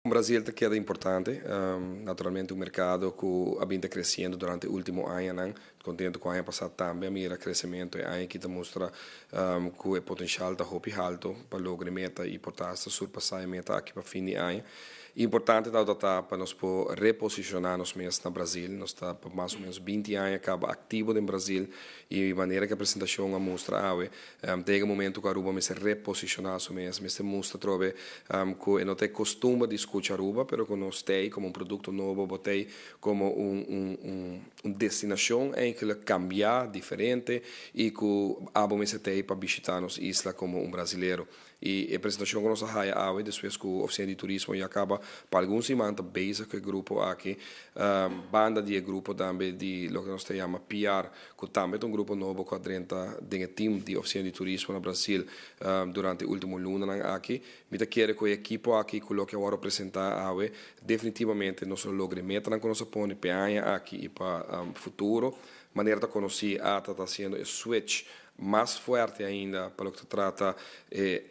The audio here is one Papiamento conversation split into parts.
Brasil ta keda importante, naturalmente un mercado cu a bin ta creciendo durante ultimo añanan. Contento cu aña pasa tambe a mira crecemento. E aña aki ta mustra cu e potencial ta hopi halto pa logra meta y por ta hasta surpasa e meta aki pa fin di aña. Importante ta pa nos por reposiciona nos mes na Brasil. Nos ta pa mas o menos 20 aña caba activo na Brasil y manera cu e presentacion a mustra awe, tin un momento cu Aruba mester reposiciona su mes, mester mustra trobe cu no tin custumber di scucha Aruba, pero cu nos tin como un producto nobo, bo tin como un destinacion eigenlijk cambia diferente y cu abo mester tin pa bishita nos isla como un brasilero. Y e presentacion cu nos a haya awe, despues cu oficina di turismo ya caba pa algun siman ta bezig cu e grupo aki, banda di grupo tambe di loke nos ta yama PR, cu tambe ta un grupo nobo cu a drenta den e team di oficina di turismo na Brasil durante e ultimo lunanan aki. Mi ta kere cu e ekipo aki, cu loke awor a presenta awe, definitivamente nos lo logra meta cu nos a pone pa aña aki y pa futuro. Manera ta conoci, ATA ta haciendo e switch mas fuerte ainda pa loke ta trata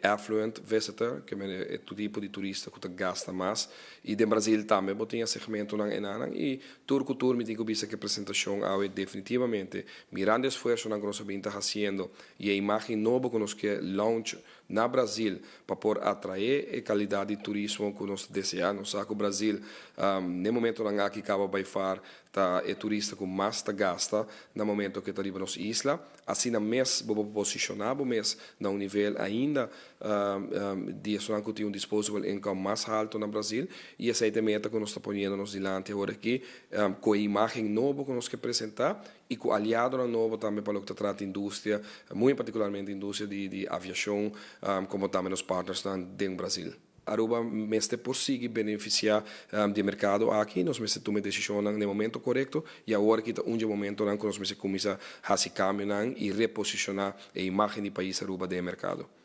affluent visitor, cu ta tur tipo di turista cu ta gasta mas. Y na Brasil tambe bo tin segmentonan einan y tur cu tur mi tin cu bisa cu e presentacion awe definitivamente, mirando e esfuersonan cu nos ta haciendo y e imagen nobo cu nos kier launch na Brasil pa por atrae e calidad di turismo cu nos ta desea. Nos sa cu Brasil, na momentonan aki caba, by far ta e turista cu mas ta gasta na momento cu ta riba nos isla. Asina mes bo posiciona bo mes na un nivel ainda di esnan cu tin un disposable income mas halto na Brasil y esey ta e meta cu nos ta poniendo nos dilanti awor aki, cu e imagen nobo cu nos kier presenta y cu aliado nobo tambe pa loke ta trata industria, muy particularmente industria di aviacion, como tambe nos partners na Brasil. Aruba mester por sigui beneficia di mercado aki, nos mester tuma decision na momento corecto y awor aki ta un momento cu nos mester cuminsa haci cambio y reposiciona e imagen di pais Aruba den mercado.